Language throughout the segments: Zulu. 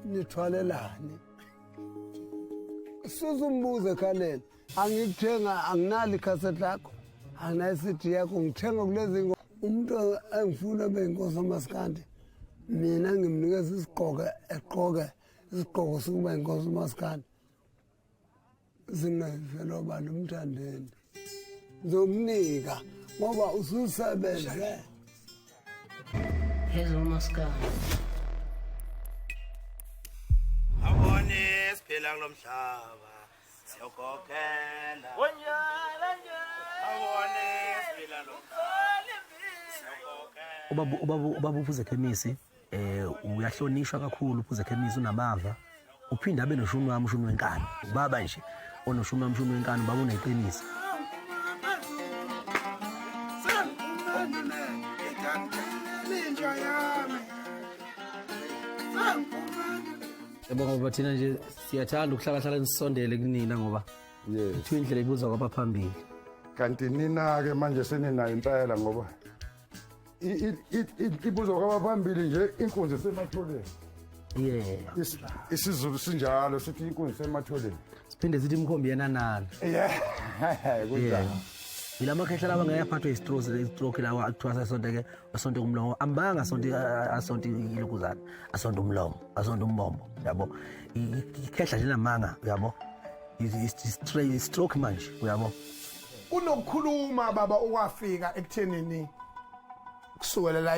Nithwalelani? Susa umbuzo ekhaleni. Angikuthenga, anginalo ikhasethi lakho, anginayo i-CD yakho, ngithenga kulezi umuntu engifuna abe inkosi umasikandi. Mina ngimnikeza isigqoko, egqoke isigqoko sokuba inkosi umasikandi. Zingavela obala umthandeni. Ngizokunika ngoba ususebenze. Phezu umaskandi. Awubone siphila kulo mhlaba siyokhokhela. Awubone siphila lo mhlaba. Ubaba uPhuzekhemisi uyahlonishwa kakhulu. UPhuzekhemisi unamava, uphinde abe noshuni wami, ushuni wenkani. Ubaba nje onoshuni wami, ushuni wenkani, ubaba uneqiniso. Yabo, ngoba thina nje siyathanda ukuhlala hlala nisondele kunina ngoba kuthiwa indlela ibuzwa kwabaphambili. Kanti nina-ke manje seninayo impela, ngoba ibuzwa kwabaphambili nje, inkunzi esematholeni. IsiZulu sinjalo, sithi inkunzi esematholeni. Siphinde sithi imkhombi yenanana. Yeah, kunjalo. Yila makhehla lawa ngeke aphathwe i-stroke, i-stroke lawa akuthiwa sasonte-ke, asonte kumlomo ambanga, asonte, asonte ilokuzana, asonte umlomo, asonte umbombo, yabo. Ikhehla nje namanga, uyabo, i-stroke manje, uyabo. Kunokukhuluma baba okwafika ekuthenini kusukela la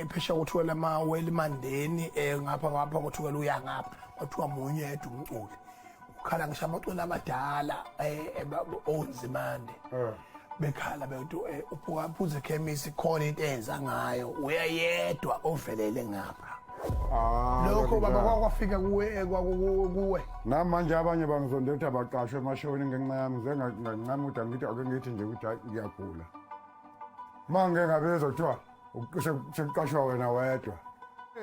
phesheya kuthiwa lamawele Mandeni, ngapha ngapha kuthiwa uya ngapha kwathiwa munye yedwa umculi ukhala, ngisho amaculi amadala oNzimande bekhala bethi uphuka Phuzekhemisi, khona into enza ngayo, uyayedwa ovelele ngapha. Ah, Lokho baba kunjalo. Kwakwafika kuwe, kuwe? Namanje abanye bangizonde ukuthi abaqashwe emashoni ngenxa yami. Ngize ngancama ukuthi angithi ake ngithi nje ukuthi hayi, ngiyagula. Ma ngike ngabezwa kuthiwa sekuqashwa wena wedwa.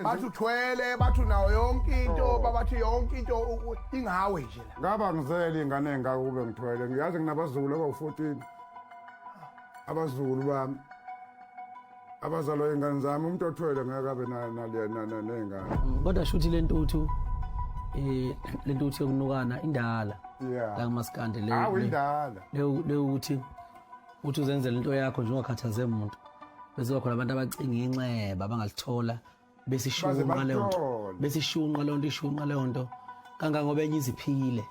Bathi uthwele, bathi unawo yonke into. Oh. Babathi yonke into ingawe nje la. Ngaba ngizele iy'ngane ey'ngaka kube ngithwele? Ngiyazi nginabazukulu abawu-14, abazukulu bami abazalwa iy'ngane zami. Umuntu othwele ngeke abe ney'ngane. Kodwa shuthi le ntuthu, le ntuthu yokunukana indala la kumaskandi le. Hawu, indala. Le ukuthi uthi uzenzela into yakho nje ungakhathaze umuntu, bese kuba khona abantu abacinga inxeba abangalithola besishunqa leyo nto. Baze. Besishunqa leyo nto, ishunqa leyo nto kangangoba enye iziphile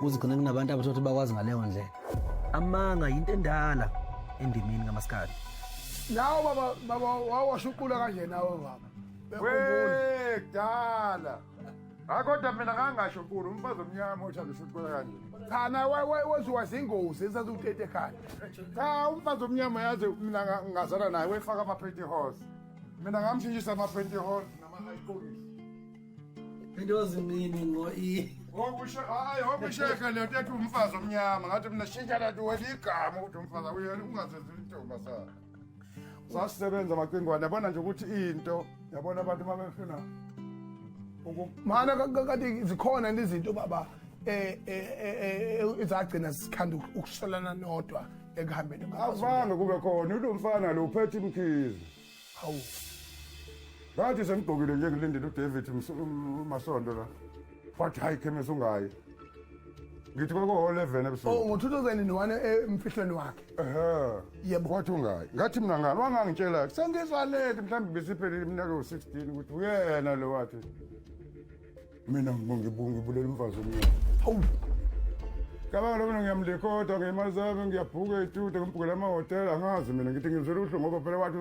kuzigcina kunabantu abathola ukuthi bakwazi ngaleyo ndlela. Amanga yinto endala endimeni kamaskandi. Nawe baba wawashuqula kanje nawe baba. Bekhumbula. We kudala, hayi, kodwa mina ngangasho nkulu umfazi omnyama othi angishuqula kanje. Cha, na wenziwa zingozi esazutete ekhaya. Cha, umfazi omnyama, yazi mina ngazalwa naye wefaka ama-pantyhose. Mina ngamshintshisa ama-pantyhose nama-ayikokisi. Into zinqini ngo i Hayi, okushehe lento ethi umfazi omnyama, ngathi mina shintsha lento wena igama ukuthi umfazi akuyena, ungazenzi intombazana. Sasisebenza amacingwane, yabona nje ukuthi into yabona abantu uma befuna Mana kanti zikhona izinto baba ezagcina sikhanda ukusolana nodwa ekuhambeni? Avange kube khona ulo mfana lo uphethe imkhize. Hawu. Ngathi sengigqokile nje, ngilindele uDavid Masondo la, wathi hayi Khemisi, ungayi. Ngithi kwako-11 ebusuku. Oh, ngo-2001 emfihlweni wakhe. Ehhe. Yebo. Wathi ungayi, ngathi mina ngani? Wangangitshela sengizwa late, mhlawumbe besiphelile iminyaka ewu-16, ukuthi uyena lo wathi mina ngibulela umfazi omnyama. Hawu. Cabanga lo, mina ngiyamrekhoda ngey'mali zami, ngiyabhuka ey'tudio, ngibhukela amahhotela. Angazi, mina ngithi ngizwela ubuhlungu ngoba phela wathi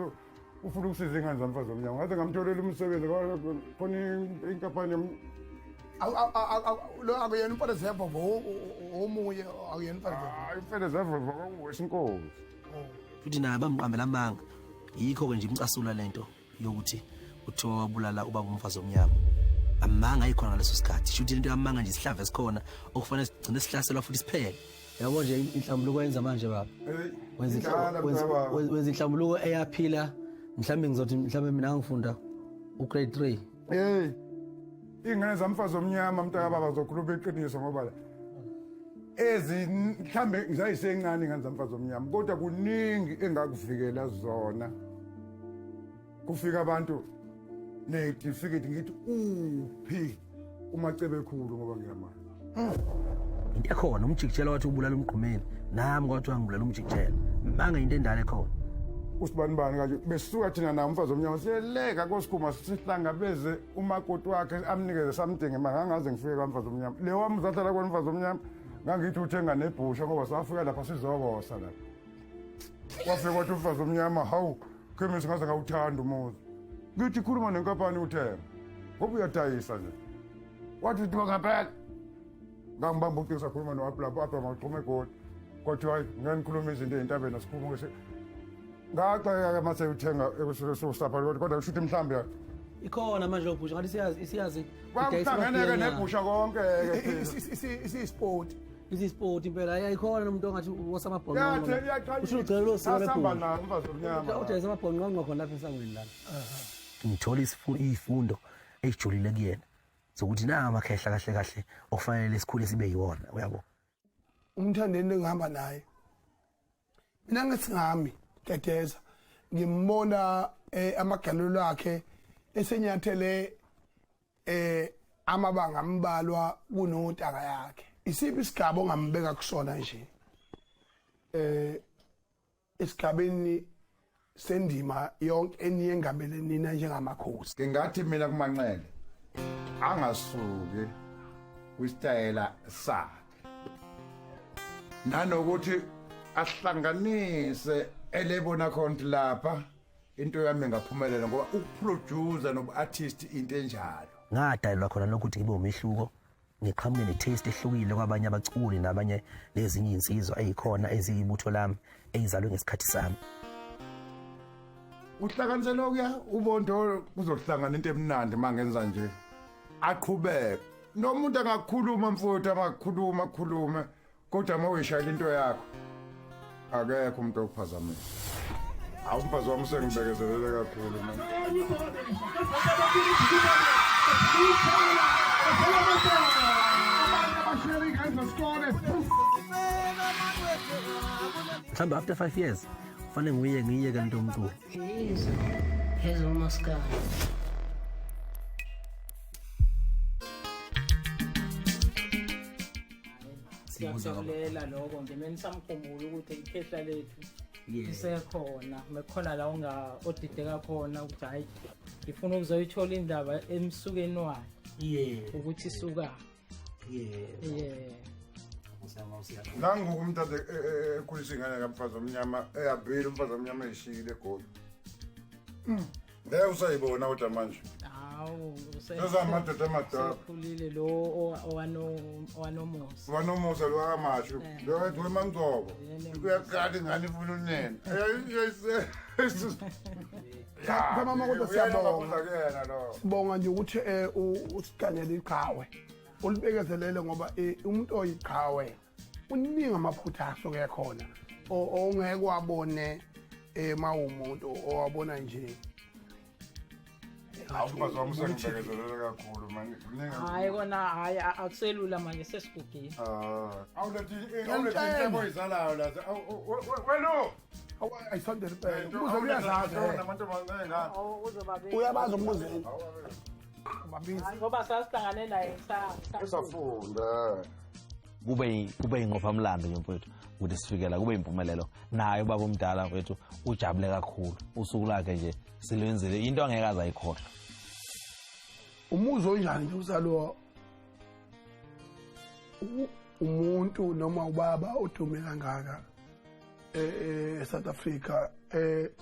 ufuna ukusiza ingane zamfazi omnyama. Ngaze ngamtholela umsebenzi khona inkampani. Lo akuyena umfana zevovo omunye, akuyena umfana zevovo? Hayi, umfana zevovo kwakuwesinkosi. Futhi naye bamqambela amanga, yikho-ke nje imcasula lento yokuthi kuthiwa wabulala ubaba umfazi omnyama. Amanga ayikhona ngaleso sikhathi, shuthi into yamanga nje isihlava esikhona okufanele sigcine sihlaselwa futhi siphele, yabo nje. Inhlambuluko yenza manje baba, wenza Indala, mntababa. wenza inhlambuluko eyaphila. Mhlawumbe ngizothi mhlawumbe mina ngifunda u-grade 3. Hey, iy'ngane zamfazi omnyama, mntakababa, zokhuluma iqiniso ngoba la ezi mhlambe ngisayisencane iy'ngane zamfazi omnyama, kodwa kuningi engakuvikela zona. Kufika abantu ney'tifiketi, ngithi uphi? Umacebe ekhulu ngoba ngiyamani. Into ekhona umjikijela wathi ubulala umgqumeni, nami kwathiwa ngibulala umjikijela. Manga into endala ekhona. Usibanibani kanje besuka thina naye umfazi omnyama siyeleka kosikhuma sihlangabeze umakoti wakhe amnikeze something imali. Ngangaze ngifike kwamfazi omnyama le wami uzahlala kwani umfazi omnyama, ngangithi uthenga nebhusha ngoba safika lapha sizokosa lapha. Wafika wathi umfazi omnyama, hawu khemisi, ngaze ngawuthanda umuzi. Ngithi khuluma nenkampani uthenga ngoba uyadayisa nje. Wathi thiwa ngempela ngangibamba ucingo sakhuluma no-Abraham, u-Abraham waxhuma eGoli. Kwathiwa hayi ngeke ngikhulume izinto ey'ntabeni, asikhulume ke. Ngaxakeka-ke mase uthenga ekusapha, kodwa kusho ukuthi mhlawumbe Ikhona manje lo bhusha ngathi siyazi isiyazi. Kwakuhlangeneke nebhusha konke-ke. Isiyisport. Isisport impela ayikhona nomuntu ongathi wosamabhonqonqo. Usho ugcela lo siko Sasihamba lebhusha. naye umfazi omnyama. Udayisa amabhonqonqo khona lapha esangweni lana. Ngithola izifundo ezijulile kuyena zokuthi nanga amakhehla kahle kahle okufanele sikhule sibe yiwona, uyabo. Umthandeni engihamba naye mina ngithi ngami Gedeza ngimbona amagalelo akhe esenyathele amabanga ambalwa kunotaka yakhe. Isiphi isigaba ongambeka kusona nje esigabeni sendima yonke eniyengamele nina njengamakhosi? Ngingathi mina kuManqele angasuki kwisitayela sakhe, nanokuthi ahlanganise elebona khona lapha into yami ingaphumelela, ngoba ukuproducer nobu-artist into enjalo. Ngadalelwa khona lokhu ukuthi ngibe umehluko, ngiqhamuke ne-taste ehlukile kwabanye abaculi nabanye nezinye iy'nsizwa ey'khona eziyibutho lami ey'zalwe ngesikhathi sami. Uhlanganise lokuya ubondo kuzohlangana into emnandi uma ngenza nje. Aqhubeke nomuntu angakhuluma mfowethu, angakhuluma akhulume, kodwa uma uyishayela into yakho akekho umuntu okuphazamisa. Awu, umfazi wami usengibekezelele kakhulu mina. Mhlawumbe after 5 years kufanele ngiye ngiyeke lento yomculo. Yizo ezomaskandi. Siyakujabulela lokho nje mina nisamkhumbula ukuthi ikhehla lethu lisekhona, mekhona la unga odideka khona ukuthi hayi ngifuna ukuzoyithola indaba emsukeni wayo ukuthi isuka yeah. Nangoku umuntu ade ekhulisa ingane kamfazi omnyama eyabile, umfazi omnyama eyishiyile eGoli. Ngeke usayibona kodwa manje. Hawu. Sezamadoda amadala. Sekhulile lo owanomusa. Wanomusa lo akamashu. Lo ethi wemangcobo. Uyaqala ingane ifuna unene. Cha mama, kodwa siyabonga. Kuyena lo. Sibonga nje ukuthi usiganyele iqhawe ulibekezelele, ngoba umuntu oyiqhawe uningi amaphutha asuke ekhona ongeke wabone mawumuntu owabona nje. Hawu, umfazi wami usengibekezelele kakhulu mani. Kuningi. Hayi kona, hayi akuselula manje, sesigugile. Ah, awulethi awulethi inhlebo oyizalayo la. Welo. Ayisondele impela umbuzo, uyazazi. Namantombazane engane. Uyabazi umbuzeni babiza. Hayi, ngoba sasihlangane naye Usafunda. Kube ingqophamlando nje mfowethu ukuthi sifike la, kube impumelelo. Naye ubaba omdala mfowethu ujabule kakhulu, usuku lakhe nje silwenzile into angeke aze ayikhohlwe. Umuzwa onjani nje uzalwa umuntu noma ubaba odume kangaka e-South Africa?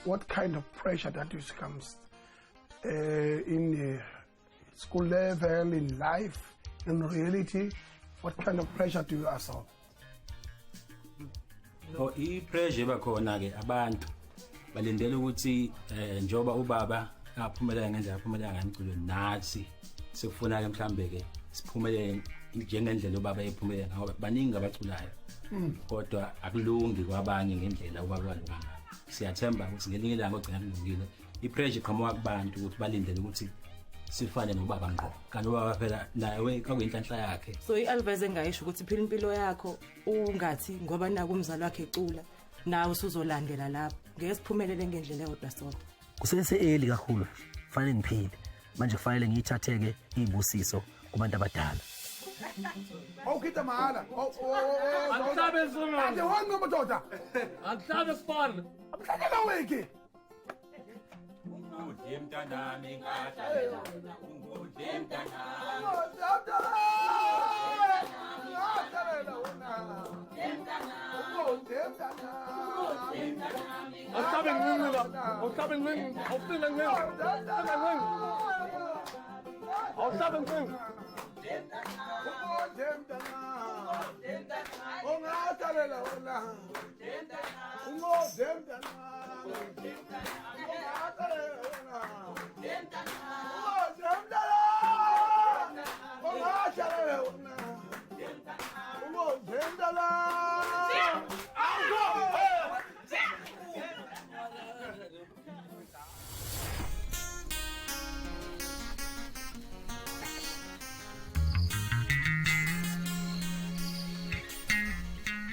What kind of pressure that is comes in school level, in life, in reality? What kind of pressure do you absorb? Oh, i-pressure eba khona ke, abantu balindele ukuthi njoba ubaba aphumelela ngendlela aphumelela ngayo emculweni, nathi sekufuna ke mhlambe ke siphumelele njengendlela ubaba ephumelela, ngoba baningi abaculayo kodwa akulungi kwabanye ngendlela ubaba walunga ngayo. Siyathemba ukuthi ngelinye ilanga ogcina kulungile. I-pressure iqhamuka kubantu ukuthi balindele ukuthi sifane nobaba ngqo, kanti ubaba phela naye kwakuyinhlanhla yakhe. So i-advice engayisho ukuthi phila impilo yakho, ungathi ngoba naku umzali wakhe ecula nawe usuzolandela lapho, ngeke siphumelele ngendlela eyodwa sonke. Kusese-early kakhulu, kufanele ngiphile manje, kufanele ngiyithatheke iy'busiso. kubantu abadala. Awukhitha mahala. Akuhlabe isongo. Ade wonke madoda. Akuhlabe sibona. Akuhlabela wiki. Ungudle mntanami ngadlalela. Ungudle mntanami. Akuhlabe ncinci la. Akuhlabe ncinci. Awucina ncinci. Awucina ncinci. Awuhlabe ncinci.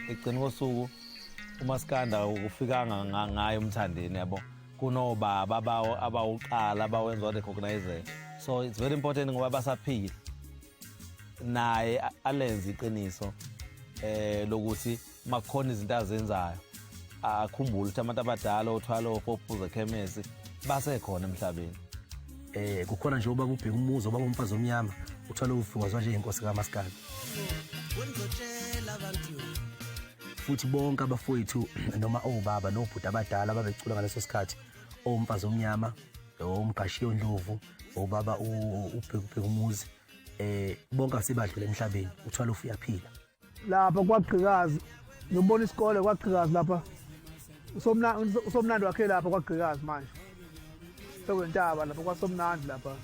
Ekugcina kosuku uMaskanda ufikanga ngayo umthandeni yabo, kunobaba abawuqala abawenza recognize, so it's very important ngoba basaphila naye alenze iqiniso lokuthi makukhona izinto azenzayo akhumbule ukuthi abantu abadala othwala ofophuza ekhemesi basekhona emhlabeni. Kukhona nje uba kubheka umuzi oba umfazi omnyama uthwala ufuka nje inkosi kaMaskanda. Futhi bonke abafowethu noma obaba nobhuti abadala ababecula ngaleso sikhathi, omfazi omnyama, omgashiyo Ndlovu, obaba ubheka umuzi, bonke asebadlule emhlabeni, uthwala ufu uyaphila. Lapha kwaGqikazi ngibona isikole kwaGqikazi lapha, usomnandi wakhe lapha kwaGqikazi manje sekwentaba lapha kwasomnandi lapha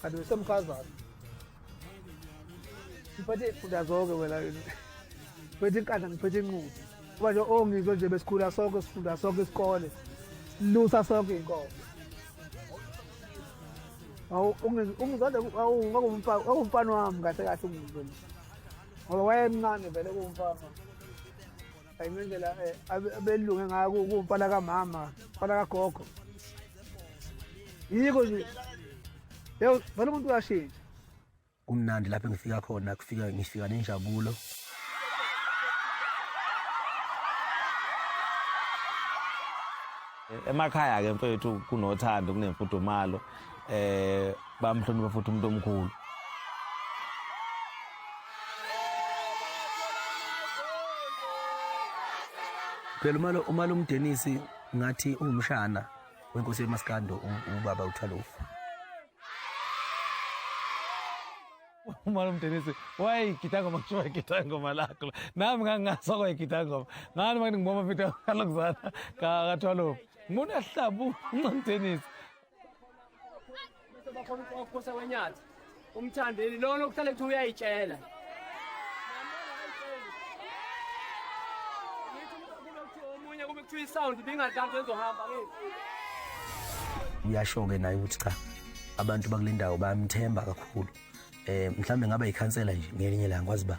kanti besemkhazana ngiphethe ifunda zonke wena, ngiphethe inkandla, ngiphethe inqubo. Kuba nje ongizwe nje besikhula sonke, sifunda sonke isikole, silusa sonke iy'nkomo. Ungizonde kwakuwumfana wami kahle kahle ungizwe nje, ngoba wayemncane vele kuwumfana. Hayi ngendlela abelunge ngayo kuwumfana kamama, umfana kagogo. Yiko nje, yebo vele umuntu uyashintsha. Kumnandi lapho engifika khona, kufika ngifika nenjabulo. Emakhaya ke mfethu kunothando, kunemfudumalo, bamhlonipha futhi umuntu omkhulu. Phela umalume Denisi ngathi uwumshana wenkosi yeMaskando, ubaba uThwalofu. Umalume Denisi wayigida ngoma, kushiwa igida ngoma lakho. Nami ngangingazi kwayigida ngoma. Ngani manje ngibona mfethu kalokuzana kaThwalofu. Ngibona uyahlabu uMalume Denisi. Bakhona ukukhosa wenyathi. Umthandeni lona okuhlale kuthi uyayitshela. Omunye kube kuthiwa isound ibingadlali ezohamba ke. Uyasho-ke naye ukuthi cha, abantu bakule ndawo bayamthemba kakhulu. Mhlambe ngaba yikhansela nje ngelinye ilanga, kwazi ba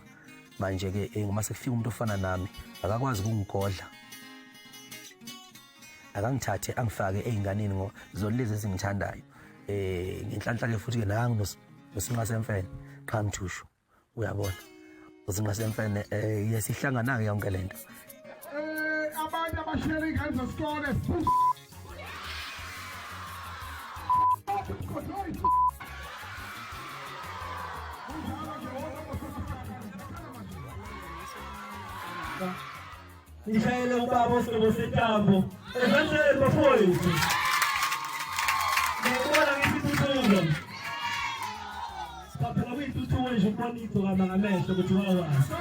manje ke uma sekufika umuntu ofana nami akakwazi ukungigodla, akangithathe angifake ey'nganeni ngo zona lezi ezingithandayo. Ngenhlanhla ke futhi ke nangu nosinqa semfene qha mthushu, uyabona usinqa semfene yesihlangana-ke yonke lento. Abantu abashiyela iy'ngane zesikole Ngishayele ubaba osinobo sentambo ezandleni bafowethu. Ngiyabona ngithi intuthuko. Siphapha kuyintuthuko nje ukubona igcokama ngamehlo ukuthi wawazi.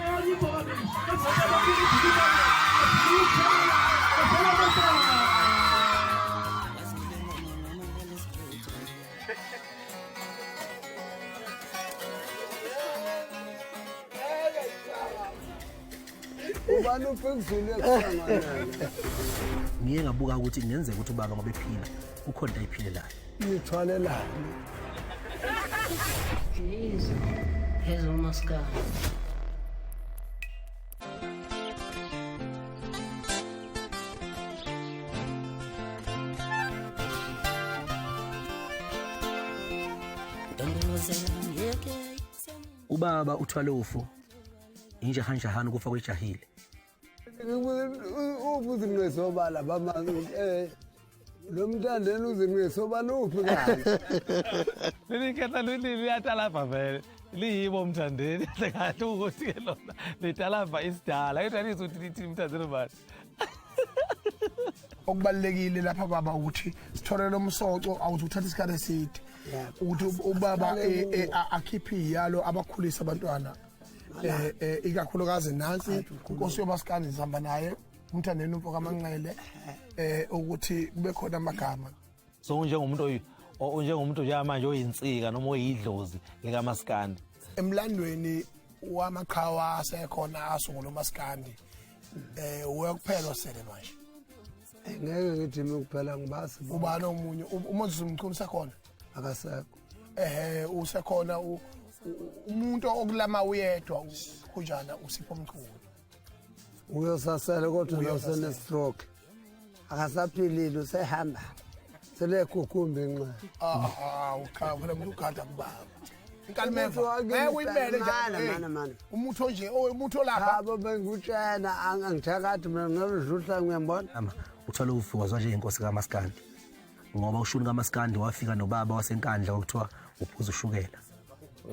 Ubani uphekuzulu ekuhlanganela. Ngiye ngabuka ukuthi kungenzeka ukuthi ubaba ngoba ephila kukhona into ayiphilelayo. Nithwalelani. Yizo ezomaskandi. Dondoloze Ubaba uThwalofu injahanjahana kufa kwejahile. Ubuzinqesobala bamazi lo mntandeni uzinqesobala uphi kanje. Leli khehla liyatalabha vele. Liyibo mthandeni kahle ukuthi ke lona litalabha isidala. Kodwa lizwe ukuthi lithi mthandeni bani. Okubalekile lapha baba ukuthi sithole lo msoco awuthi uthatha isikhathi eside ukuthi ubaba akhiphe iyalo abakhulisa abantwana ikakhulukazi nansi inkosi yomasikandi sihamba naye umthandeni umfo kaManqele ukuthi kube khona amagama. So njengomuntu njengomuntu njengamanje oyinsika noma oyidlozi likaMasikandi emlandweni wamaqhawa asekhona asungula uMasikandi uyakuphela osele manje. Ngeke ngithi mina kuphela ngibasi. Ubani omunye uMoses Mchunu usekhona? Akasekho. Usekhona umuntu okulama uyedwa kunjana uSipho Mchunu. Uyosasele kodwa usene stroke. Akasaphilile usehamba. Sele kukumbi nxa. Cha phela umuntu ugada kubaba. Inkalimeva. Uyimele nje. Mana. Umuntu onje umuntu olapha. Abo bengutshena angithakathi mina ngizudla ngiyambona. uThwalofu wazwa nje inkosi kaMasikandi ngoba ushuni kaMasikandi wafika nobaba waseNkandla okuthiwa uphuza ushukela.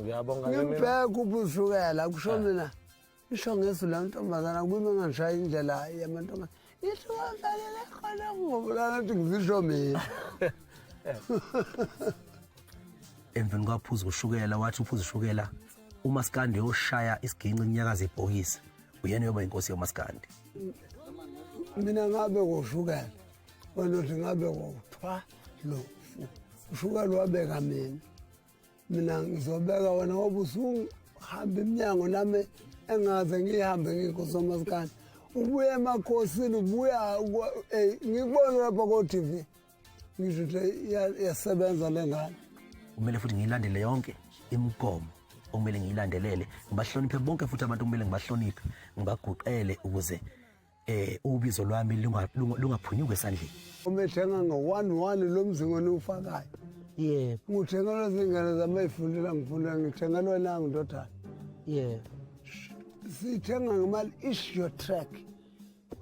Ngiyabonga mina. Ngibheka uphuz'ushukela kusho mina. Isho ngesu la ntombazana kube ngangishaya indlela yamantombazana. Ithi wadlalele khona ngobulala ukuthi ngizisho mina. Emveni kwaphuza ushukela wathi uphuza ushukela uMasikandi yoshaya isiginci inyakaza ibhokisi uyena yoba inkosi yoMasikandi. Mina ngabe koshukela wena uthi ngabe koThwalofu ushukela wabeka mina mina ngizobeka wena ngoba usuhamba iminyango nami engaze ngihambe ngiyinkosi yoMasikandi ubuye emakhosini ubuya ngikubone lapha ko-TV ngisho ukuthi iyasebenza le ngane. Kumele futhi ngiyilandele yonke imigomo okumele ngiyilandelele ngibahloniphe bonke futhi abantu okumele ngibahloniphe ngibaguqele ukuze ubizo lwami lungaphunyuki esandleni. Umethenga ngo-1-1 lo mzingo ufakayo. Yebo. Ngithengelwa zingane zami ey'fundela ngifundela ngithengelwe nangu ndodana. Yebo. Sithenga ngemali ish your track.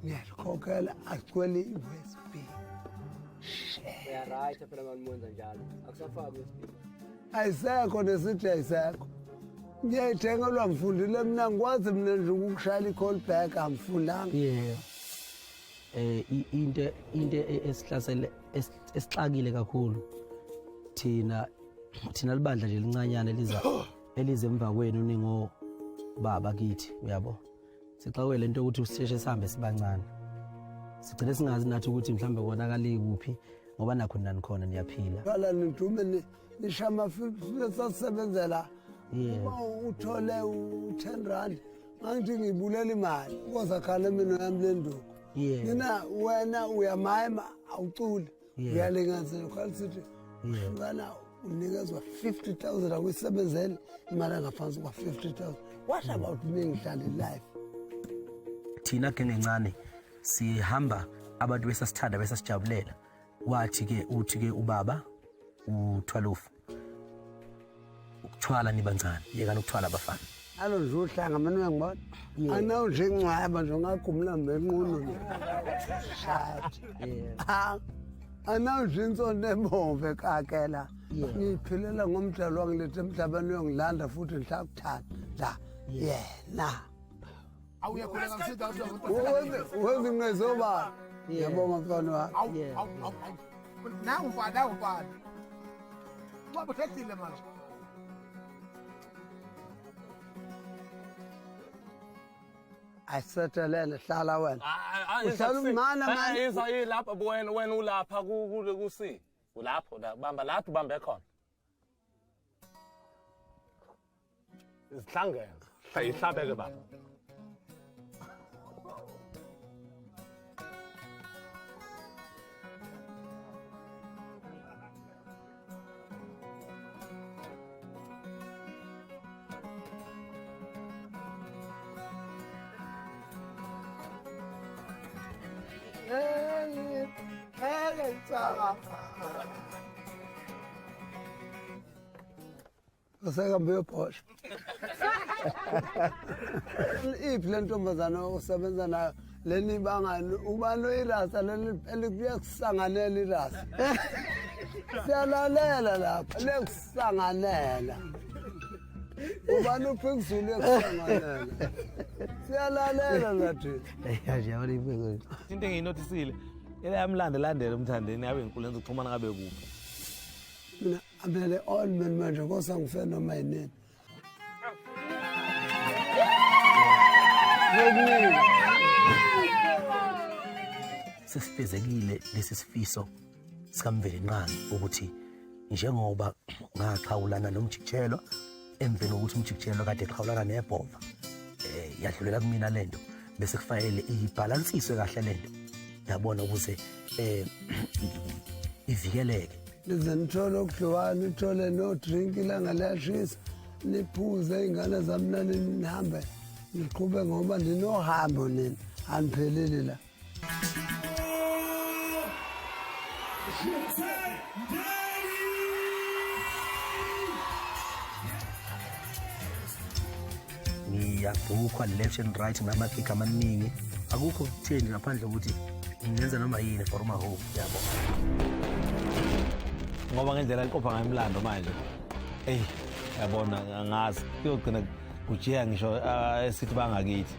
Ngiyakhokhela agcwele i-USB. Uyaright phela mani mwenza njalo. Akusafaki USB. Ayisekho nesithi ayisekho. Ngiyayithengelwa ngifundile mina ngikwazi mina nje ukukushayela i-call back angifundanga. Yebo. Into esihlasele esixakile kakhulu thina libandla nje lincanyana eliza elize emva kwenu ningo baba kithi uyabo. Sixakwe lento ukuthi sisheshe sihambe sibancane. Sigcine singazi nathi ukuthi mhlambe konakala kuphi ngoba nakho nani khona niyaphila. Qala nidume nishama sasebenzela. Uma uthole u10 rand ngithi ngibulela imali kozakhala mina yami lenduku. Mina wena uyamayima awuculi uyalinganisela ukhala sithi hlukana unikezwa 50,000 akuyisebenzele imali engaphansi kwa 50,000. What about me ngihlala life? Thina gengencane sihamba abantu besasithanda besasijabulela. Wathi ke uthi ke ubaba uThwalofu ukuthwala nibancane yekani ukuthwala abafana. Alo nje uhlanga mina uyangibona anawu nje incwaba nje ungagumla menqunu nje shathi anawu nje insonto ebomvu ekakela ngiyiphilela ngomdlalo wangilethe emhlabeni uyongilanda futhi ngihlakuthanda yena. Wezinqezoba ngiyabonga mfana wami. Nangu mfana nangu mfana. Baba uthethile manje. Ayisethelele hlala wena. Uhlala umana manje. Iza yilapha wena ulapha ku C. Ulapho la bamba lapho ubambe khona. Isihlangene. Ihlabeke baba. Usekambe uyobhosha. Iphi le ntombazana osebenza nayo leli bangani ubani oyirasa leli elikuyakusanganela irasa. Siyalalela lapha lekusanganela. Ubani uphikuzulu yekusanganela. Siyalalela lathi. Yabona impilo. Into engiyinotisile eleyamlanda landela umthandeni yabe inkulu yenza ukuxhumana ngabe kuphi. Mina amele all men manje kosa ngife noma yinini. Sesifezekile lesi sifiso sikaMvelinqangi ukuthi njengoba ngaxhawulana nomjikjelwa emveni kokuthi umjikjelwa kade exhawulana nebhova yadlulela kumina lento bese kufanele ibhalansiswe kahle lento yabona ukuze ivikeleke. Nize nithole okudliwayo, nithole no-drink, ilanga liyashisa, niphuze iy'ngane zami nani nihambe niqhube ngoba ninohambo nina anipheleli la. Ngiyabhukhwa left and right nginamagigi amaningi, akukho kutheni ngaphandle kokuthi ngingenza noma yini for umahope yabo. Ngoba ngendlela liqopha ngayo imilando manje, eyi yabona angazi kuyogcina kujiya ngisho esithi bangakithi.